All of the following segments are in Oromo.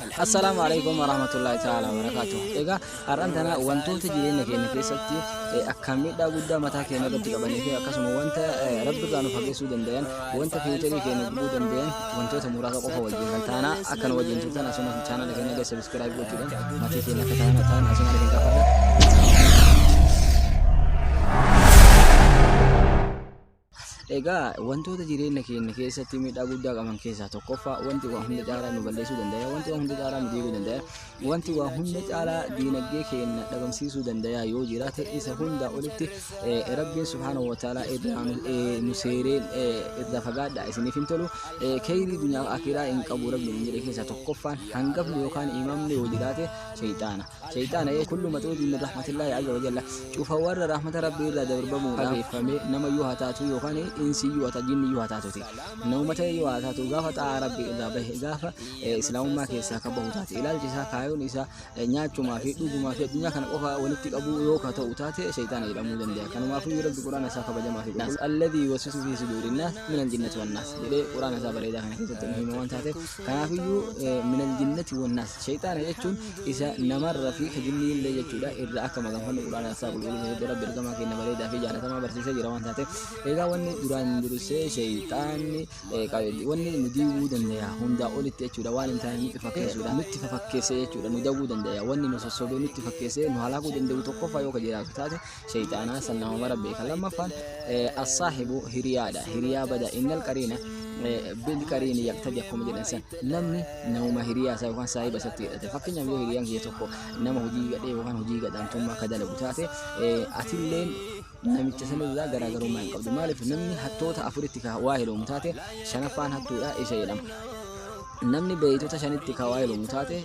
Assalaamu alaikum warahmatullahi ta'ala wabarakaatuh. Egaa har'aan tana wantoota jireenya keenya keessatti akkaan miidhaa guddaa mataa keenya irratti qabanii fi akkasuma wanta Rabbi irraa nu fageessuu danda'an, wanta future keenya gubuu danda'an wantoota muraasa qofa wajjin kan taana akka nu wajjin turtan, asuma chaanala keenya illee subscribe gochuudhaan maatii keenya akka ta'an asuma isin gaafadha. Egaa wantoota jireenya keenya keessatti miidhaa guddaa qaban keessaa tokkoffaa, wanti waa hunda caalaa nu balleessuu danda'a, wanti waa hunda caalaa nu diiguu danda'a, wanti waa hunda caalaa diinagdee keenya dhabamsiisuu danda'a yoo jiraate, isa hundaa olitti Rabbiin subhaanahu wa ta'aalaa irraa nu seeree irraa fagaadhaa, isiniif hin tolu, kheyrii dunyaa fi akiraa hin qabu Rabbiin hin jedhe keessaa tokkoffaan hangafni yookaan imamni yoo jiraate sheyxaana. Sheyxaana jechuun kullu maxuudin min rahmatillaahi azza wa jalla, cufa warra rahmata Rabbii irraa dabarbamuudhaan fageeffame, nama iyyuu haa taatu yookaan insi iyyuu haa taatu, jinni iyyuu haa taatuti. Namuma ta'e iyyuu haa taatu, gaafa xaa'aa Rabbii irraa bahe, gaafa islaamummaa keessaa ka bahu taate, ilaalchi isaa, kaayoon isaa nyaachumaa fi dhugumaa fi addunyaa kana qofa walitti qabuu yoo ka ta'u taate, sheyxaana jedhamuu danda'a. Kanumaafiyyuu Rabbi Quraana isaa kabajamaa fi qulqulluu alladhii yuwaswisu fi suduurinnaas minal jinnati wannaas jedhee Quraana isaa bareedaa kana keessatti nu hima waan taateef, kanaafiyyuu minal jinnati wannaas sheyxaana jechuun isa namarra fi ka jinnii illee jechuudha irra akka maganfannu Quraana isaa qulqulluu keessatti Rabbi ergamaa keenya bareedaa fi jaalatamaa barsiisee jira waan taateef. Egaa wanni duraan dursee sheyxaanni wanni nu diiguu danda'a hundaa olitti jechuudha, waan hin taane nutti fakkeessuudha, nutti fafakkeessee jechuudha nu daguu danda'a. Wanni nu sossobee nutti fakkeessee nu halaakuu danda'u tokkoffaa yoo ka jiraatu taate sheyxaanaa, san nama mara beeka. Lammaffaan assaahibu, hiriyaadha, hiriyaa bada. Innal qariina bil qariini yaqtadi akkuma jedhan san, namni namuma hiriyaa isaa yookaan saahiba isatti hidhate. Fakkeenyaaf, yoo hiriyaan kiyya tokko nama hojii gadhee yookaan hojii gadhaantummaa akka dalagu taate, atilleen namicha sanirraa garaagarummaa hin qabdu. Maaliif? Namni hattoota afuritti ka waa hiloomu taate, shanaffaan hattuudha isa jedhama. Namni beeytota shanitti ka waa hiloomu taate,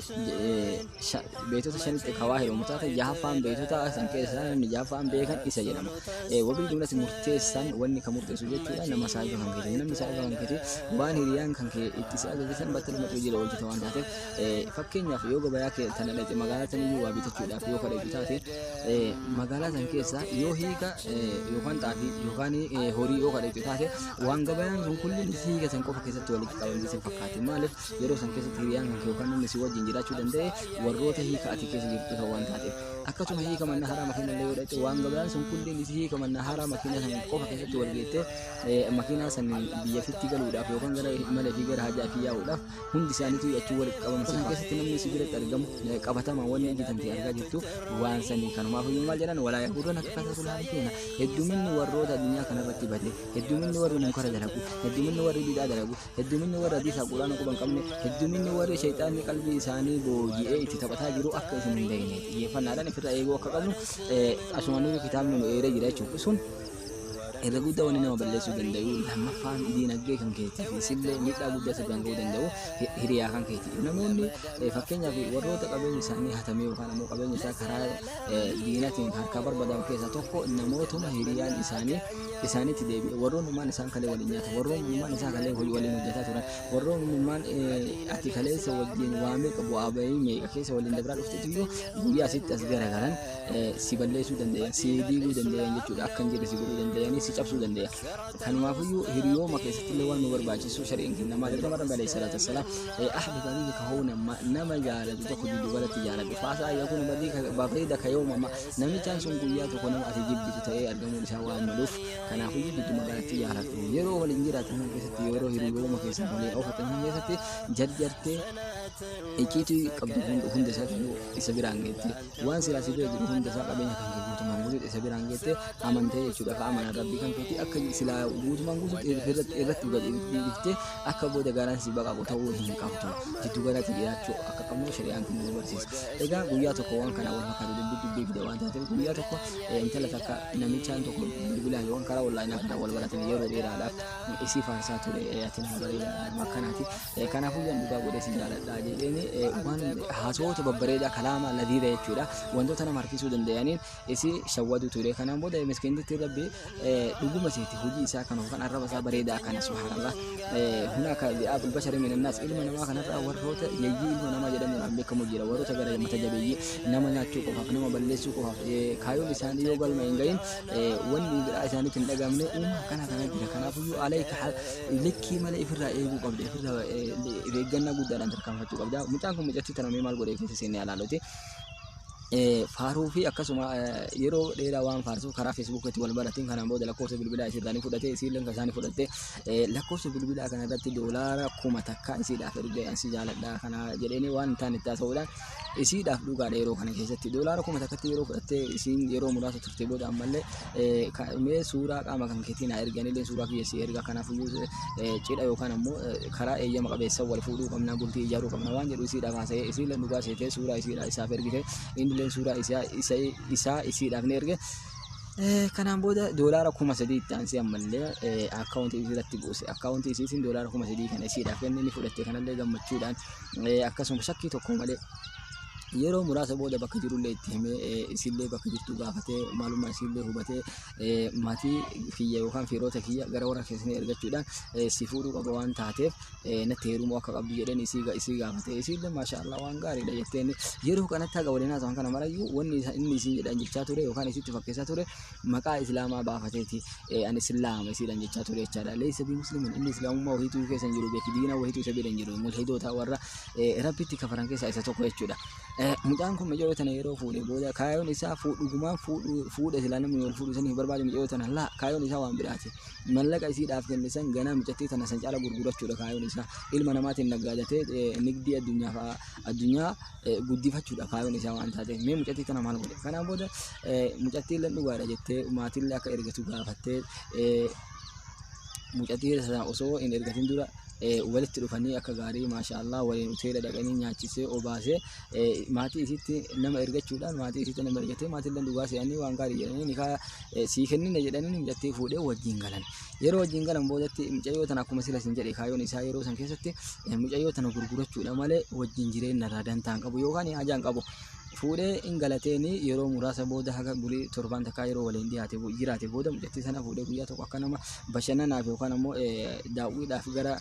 beeytota shanitti ka waa hiloomu taate, jahaffaan beeytota san keessaa namni jahaffaan beekan isa jedhama. Wabii jumlatti murteessan, wanni ka murteessu jechuudha nama saahiba kan keeti. Namni saahiba kan keeti waan hiriyaan kan kee itti si ajajan battalumatti hojiirra oolchita waan taateef. Fakkeenyaaf, yoo gabayaa kee tana dhaqxe, magaalaa taniyyuu waa bitachuudhaaf yoo ka dhaqxu taate, magaalaa san keessa yoo hiika yookaan xaafii yookaan horii yoo ka dhaqxu taate, waan gabayaan sun kulliin hiika san qofa keessatti walitti qabamte si fakkaatti. Maaliif? Yeroo san keessatti hiriyaan kan kee yookaan namni si wajjin jiraachuu danda'e warroota hiika ati keessa jirtu ta'u waan taateef. Akkasuma hiika manna haraa makiina illee yoo dhaqxe, waan gabayaan sun kulliin hiika manna haraa makiina san qofa keessatti wal geette, makiinaa san biyya fitti galuudhaaf yookaan gara malee fi gara hajaa fi yaa'uudhaaf hundi isaaniitu achii walitti qabaman. San keessatti namni si biratti argamu qabatamaa wanni iji tantee argaa jirtu waan sanii. Kanumaaf iyyuu maal jedhan? Walaa yaquurran akka kasratul haalikiina. Hedduminni warroota addunyaa kanarratti bade, hedduminni warri munkara dalagu, hedduminni warri bid'aa dalagu, hedduminni warri hadiisaa Quraana quba hin qabne, hedduminni warri shayxaanni qalbii isaanii booji'ee itti taphataa jiru akka isin hin beekne xiyyeeffannaadhaan ifirra eeguu akka qabnu asuma nuyi kitaabni nu eeree jira jechuudha. Sun irra guddaa wanni nama balleessuu danda'u. Lammaffaan, diinagdee kan keetii fi sillee miidhaa guddaa sirraan ga'uu danda'u hiriyaa kan keeti. Namoonni fakkeenyaaf warroota qabeenya isaanii hatamee yookaan ammoo qabeenya isaa karaa diinatiin harkaa barbadaa'u keessaa tokko namootuma hiriyaan isaanii isaanitti deebi'e, warroonnummaan isaan kalee waliin nyaata, warroonnummaan isaan kalee waliin hojjetaa turan, warroonnummaan ati kaleessa wajjin waa meeqa, bu'aa bahii meeqa keessa waliin dabraa dhuftetu iyyuu guyyaa asitti as garagalan si balleessuu danda'an, si diiguu danda'an jechuudha. Akka hin jirre si godhuu danda'anii, si cabsuu danda'an. Kanumaafiyyuu hiriyooma keessatti illee waan nu barbaachisu shari'in kenna. Maal jedhama? Rabbi alayhi salaatu wassalaam ahbib abiika hawna, nama jaalatu tokko jiddu galatti jaaladhu, faasaa yakunu baqiida ka yooma ma namichaan sun guyyaa tokko nama ati jibbitu ta'ee argamuun isaa waan maluuf, kanaafiyyuu jiddu magaalatti jaaladhu. Yeroo waliin jiraatan san keessatti, yeroo hiriyooma keessan waliin oofatan san keessatti, jarjartee icciitii qabdu hunda isaatu isa biraan geette, waan silaa si bira jiru hunda isaa, qabeenya kan kee guutumaan guutuutti isa biraan geette amantee jechuudha. Ka amanan Rabbii kan keetii akka silaa guutumaan guutuutti irratti gadi dhiiftee akka booda garaan si baqaqu ta'uu hin qabdu. Jiddu galatti jiraachuu akka qabnu shari'aan kun nu barsiisa. Egaa guyyaa tokko waan kana wal fakkaatu dubbii dubbii fide waan taateef, guyyaa tokko intala takka namichaan tokko bilbilaan yookaan karaa onlaayinaa kana wal baratanii yeroo dheeraadhaaf isii faarsaa ture. Ati nama bareedaa akkanaati, kanaafuu yan dhugaa godhee si jaaladha jedheen, waan haasawoota babbareedaa, kalaama ladiida jechuudha, wantoota nama harkisuu danda'aniin isii shawwaduu ture. Kanaan booda miskiintitti Rabbi dhuguma seeti hojii isaa kana yookaan arraba isaa bareedaa kana. Subhaanallah, hunaaka dhi'aabul bashari minannaas, ilma namaa kanarraa warroota yayyii ilma namaa jedhamuudhaan jedhamuudhaan beekamu jira. Warroota gara mata jabeeyyii nama nyaachuu qofaaf, nama balleessuu qofaaf kaayyoon isaanii yoo galma hin gahin wanni biraa isaaniitti hin dhagahamne uumaa akkana kana jira. Kanaafuyyuu alayka likkii malee ifirraa eeguu qabda. Ifirraa if eeggannaa guddaadhaan tarkaanfachuu qabda. Mucaan kun mucattii tana mee maal godhee keessa seennee alaaluti. Faaruu fi akkasuma yeroo dheeraa waan faarsuuf karaa feesbuukiitti wal baratiin. Kanaan booda lakkoofsa bilbilaa isiirraa ni fudhate, isiillee kan isaanii fudhatte. Lakkoofsa bilbilaa kana irratti $1000 isiidhaaf ergee, "Ansi jaaladha" kana jedheeni waan hin taane itti haasa'uudhaan isiidhaaf dhugaadha. Yeroo kana keessatti $1000tti yeroo fudhattee isiin yeroo muraasa turte booda ammallee, "Mee suuraa qaama kan keetii naa ergi, anillee suuraa kiyya si erga, kanaafiyyuu cidha yookaan ammoo karaa eeyyama qabeessa wal fuudhuu qabna, bultii ijaaruu qabna" waan jedhu isiidhaaf haasa'ee, isiillee dhugaa seetee suuraa isiidha isaaf ergite, innillee suuraa isaa isiidhaaf ni erge. Kanaan booda $3000 itti aansee ammallee akkaawuntii isii irratti buuse. Akkaawuntii isiitiin $3000 kana isiidhaaf kenne, ni fudhatte. Kanallee gammachuudhaan akkasuma shakkii tokko malee. Yeroo muraasa booda bakka jirullee itti himee, isiillee bakka jirtu gaafatee, maalummaa isiillee hubatee, maatii kiyya yookaan firoota kiyya gara warra keessanii ergachuudhaan si fuudhuu qaba waan taateef natti heerumuu akka qabdu jedheen isii gaafate. Isiillee "Maasha Allah, waan gaariidha" jetteen. Yeroo kanatti haga waliin haasa'an kana marayyuu wanni inni isiin jedhan jechaa ture yookaan isitti fakkeessaa ture maqaa islaamaa baafateeti, "Ani islaama" isiidhaan jechaa ture jechaadha. Leessa bi muslimin, inni islaamummaa wahiitu keessa hin jiru, beeki, diinaa wahiitu isa bira hin jiru, mulhidoota warra rabbitti kafaran keessaa isa tokko jechuudha. Mucaan kun mucayyoo tana yeroo fuudhe booda kaayoon isaa dhugumaan fuudha silaa namni wal fuudhu saniif barbaade mucayyoo tana laa, kaayoon isaa waan biraati. Mallaqa isiidhaaf kenne san ganaa mucattii tana san caala gurgurachuudha kaayoon isaa. Ilma namaatiin naggaadatee nigdii addunyaa addunyaa guddifachuudha kaayoon isaa waan taateef. Mee mucattii tana maal godhe? Kanaan booda mucattiin illee dhugaadha jettee maatiillee akka ergatu gaafattee, mucattii sana osoo hin ergatin dura walitti dhufanii akka gaarii, maasha Allah, waliin hoteela dhaqanii nyaachisee obaasee, maatii isitti nama ergachuudhaan maatii isitti nama ergatee, maatiin dhugaa se'anii waan gaarii jedhanii nikaa sii kennina jedhanii mucattii fuudhee wajjin galan. Yeroo wajjin galan boodatti mucayyoo tana akkuma sila sin jedhe kaayyoon isaa yeroo san keessatti mucayyoo tana gurgurachuudha malee wajjin jireenya irraa dantaa hin qabu yookaan hajaa hin qabu. Fuudhee hin galateeni. Yeroo muraasa booda haga bulii torbaan takkaa yeroo waliin dhiyaate jiraate booda mucattii sana fuudhee guyyaa tokko akka nama bashannanaaf yookaan ammoo daawwiidhaaf gara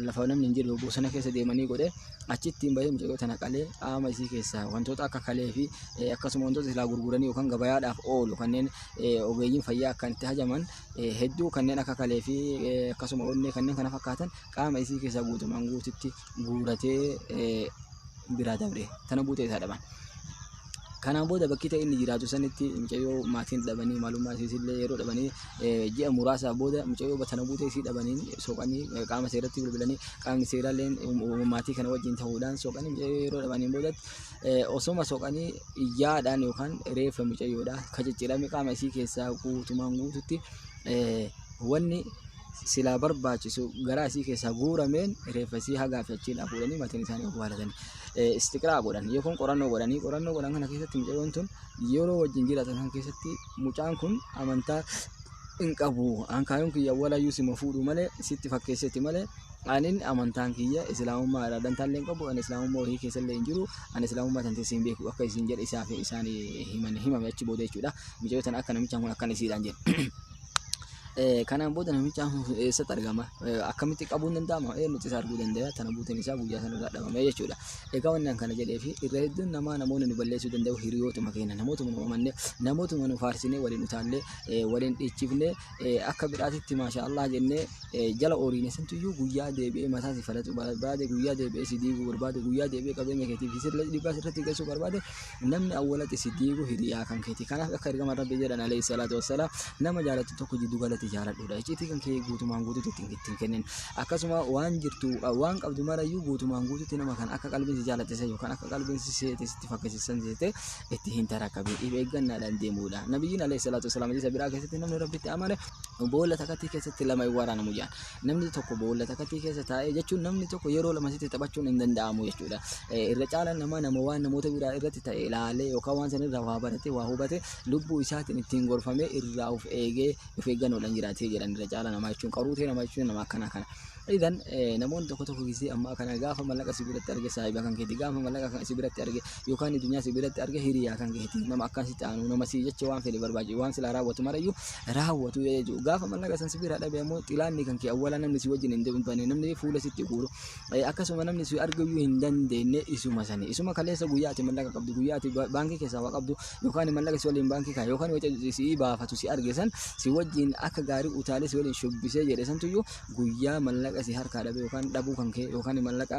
lafa namni hin jirre bosona keessa deemanii godhe. Achitti hin bahee mucayyoo tana qalee qaama isii keessaa wantoota akka kalee fi akkasuma wantoota silaa gurguranii yookaan gabayaadhaaf oolu kanneen ogeeyyiin fayyaa akkaan itti hajaman hedduu, kanneen akka kalee fi akkasuma onnee kanneen kana fakkaatan qaama isii keessaa guutumaan guututti guuratee biraa dabre. Tana buutee isaa dhaban. Kanaan booda bakki ta'e inni jiraatu sanitti mucayyoo maatiin dhabanii, maalummaa isiisillee yeroo dhabanii, ji'a muraasaa booda mucayyoo tana buutee isii dhabanii soqanii qaama seeratti bilbilanii, qaamni seeraallee maatii kana wajjin ta'uudhaan soqanii mucayyoo yeroo dhabaniin boodatti osoma soqanii iyyaadhaan yookaan reeffa mucayyoodha ka ciccirame qaama isii keessaa guutumaan guututti wanni silaa barbaachisu garaa isii keessaa guurameen reeffa isii hagaa fi achiin fuudhanii maatiin isaanii awwaalatanii. Istiqraa godhan yookaan qorannoo godhanii, qorannoo godhan kana keessatti mucayyoon tun yeroo wajjin jiraatan kan keessatti mucaan kun amantaa hin qabu. An kaayyoon kiyya awwalayyuu sima fuudhu malee, sitti fakkeessetti malee, anin amantaan kiyya islaamummaa irraa dantaallee hin qabu, ani islaamummaa wahii keessallee hin jiru, ani islaamummaa tan teessee hin beeku akka isin jedhe isaaf isaan himan himame achi booda jechuudha. Mucayyoo tana akka namichaan kun akkana isiidhaan jedhe. Kanaan booda namichaan kun eessatti argama? Akkamitti qabuun danda'ama? Eenyutu isa arguu danda'a? Tana buuteen isaa guyyaa sana irraa dhabame jechuudha. Egaa wanni an kana jedhee fi irra hedduun namaa namoonni nu balleessuu danda'u hiriyootuma keenya, namootuma nu amanne, namootuma nu faarsinee waliin utaallee waliin dhiichifnee akka biraatitti maasha Allah jennee jala ooriine santuyyuu guyyaa deebi'ee mataa si falatu barbaade, guyyaa deebi'ee si diiguu barbaade, guyyaa deebi'ee qabeenya keetiif sirra dhiibbaa sirratti geessuu barbaade, namni awwalatti si diigu hiriyaa kan keeti. Kanaaf akka ergama Rabbii jedhan alayhi salaatu wassalaam, nama jaalatu tokko jiddu galatti jaaladhuudha. Icciitii kan kee guutumaan guutuutti ittiin kennin. Akkasuma waan jirtu waan qabdu marayyuu guutumaan guutuutti nama kan akka qalbiin si jaalattise yookaan akka qalbiin si seete sitti fakkeessisan seete itti hin tarakkabiin, if eeggannaadhaan deemuudha. Nabiyyiin alayhi salaatu wassalaam hadiisa biraa keessatti, namni Rabbitti amane boolla takkattii keessatti lama hin waraanamu jedhan. Namni tokko boolla takkattii keessa taa'ee jechuun namni tokko yeroo lama sitti taphachuun hin danda'amu jechuudha. Irra caalaan namaa nama waan namoota biraa irratti ta'e ilaalee yookaan waan san irraa waa barate, waa hubate, lubbuu isaatiin ittiin gorfamee irraa of eegee of eeggannoodhaan waliin jiraatee jedhan irra caala namaa jechuun qaruutee namaa jechuun nama akkanaa kana. Idan namoonni tokko tokko gisee ammaa kana gaafa mallaqa si biratti arge saahiba kan keeti, gaafa mallaqa kan si biratti arge yookaan addunyaa si biratti arge hiriyaa kan keeti, nama akkasitti aanu, nama si jecha waan fedhe barbaachisu waan silaa raawwatu marayyuu raawwatu jechuudha. Gaafa mallaqa san si bira dhabe ammoo xilaanni kan kee awwalaa namni si wajjin hin deemne, namni fuula sitti guuru, akkasuma namni si arguyyuu hin dandeenye isuma sani. Isuma kaleessa guyyaa ati mallaqa qabdu, guyyaa ati baankii keessaa waa qabdu yookaan mallaqa si waliin baankii kaa yookaan waca si baafatu si arge san si wajjin akka gaarii utaalee si waliin shubbisee jedhe santuyyuu guyyaa mallaqa si harkaa dhabe yookaan dhabuu kan kee yookaan mallaqa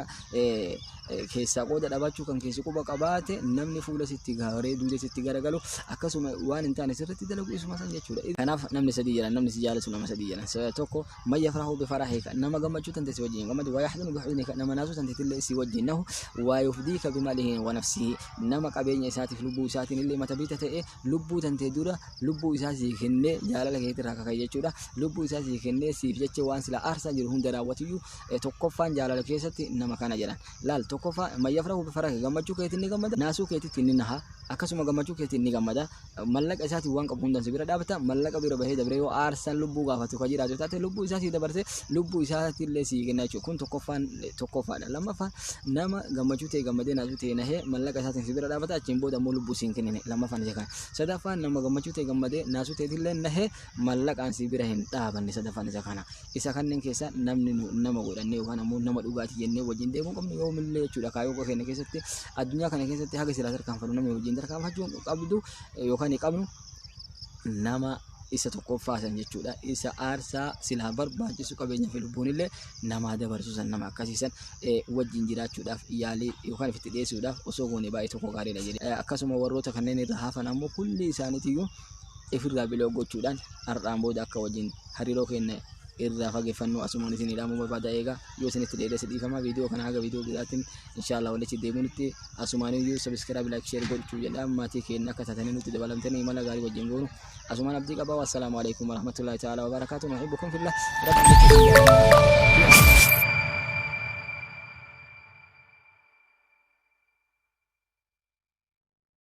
keessaa qooda dhabaachuu kan keessi quba qabaate namni fuula sitti gaaree duuda sitti garagalu akkasuma waan hin taane sirriitti dalagu isuma san jechuudha. Kanaaf namni sadii jedhan, namni si jaalatu nama sadii jedhan. Tokko man yafrahu bifarahika, nama gammachuu tante si wajjin gammadu, wa yahzanu bihuzinika, nama naasuu tante illee si wajjin nahu, wa yufdiika bimalihi wa nafsihi, nama qabeenya isaatiif lubbuu isaatiin illee mata bita ta'e lubbuu tante dura lubbuu isaa sii kennee jaalala keetirraa kaka'e jechuudha. Lubbuu isaa sii kennee siif jecha waan sila aarsaa jiru hunda raawwatuyyuu tokkoffaan jaalala keessatti nama kana jedhan. Laal, tokkoffaa man yafrahu bifarahika, gammachuu keetiin ni gammada, naasuu keetitti ni naha, akkasuma gammachuu keetiin ni gammada. Mallaqa isaatiin waan qabu hundaan si bira dhaabata, mallaqa bira bahee dabree yoo aarsaan lubbuu gaafatu ka jiraatu taate lubbuu isaa sii dabarsee lubbuu isaatillee sii kenna jechuudha. Kun tokkoffaan tokkoffaadha. Lammaffaan nama gammachuu ta'e gammadee naasuu ta'e nahee mallaqa isaatiin si bira dhaabata, achiin booda ammoo lubbuu siin kennine, lammaffaan isa kana. Sadaffaan nama gammachuu ta'e gammadee naasuu ta'etillee nahee mallaqaan si bira hin dhaabanne, sadaffaan isa kana. Isa kanneen keessaa namni nu nama godhannee yookaan ammoo nama dhugaatii jennee wajjin deemuu qabnu yoomillee jechuudha. Kaayyoo keenya keessatti addunyaa kana keessatti haga silaa tarkaanfannu namni wajjin tarkaanfachuu qabdu yookaan qabnu nama isa tokkoffaa san jechuudha. Isa aarsaa silaa barbaachisu qabeenya fi lubbuun illee namaa dabarsu san, nama akkasii san wajjin jiraachuudhaaf yaalii yookaan ifitti dhiyeessuudhaaf osoo goone baay'ee tokko gaariidha jedhe. Akkasuma warroota kanneen irraa hafan ammoo kulli isaaniitiyyuu ifirraa biloo gochuudhaan har'aan booda akka wajjin hariiroo keenya irraa fageeffannoo asumaan isin hidhamuu barbaada. Eegaa yoo isinitti dheeresse dhiifama. Viidiyoo kana haga viidiyoo biraatiin inshaallah walitti deemuutti asumaan iyyuu subscribe, like, share gochuu jedha. Maatii keenya akka taatanii nutti dabalamtanii imala gaarii wajjin goonu asumaan abdii qaba. Wassalaamu alaikum warahmatullahi ta'ala wabarakaatuh. Nuhibbukum fillah. Rabbi.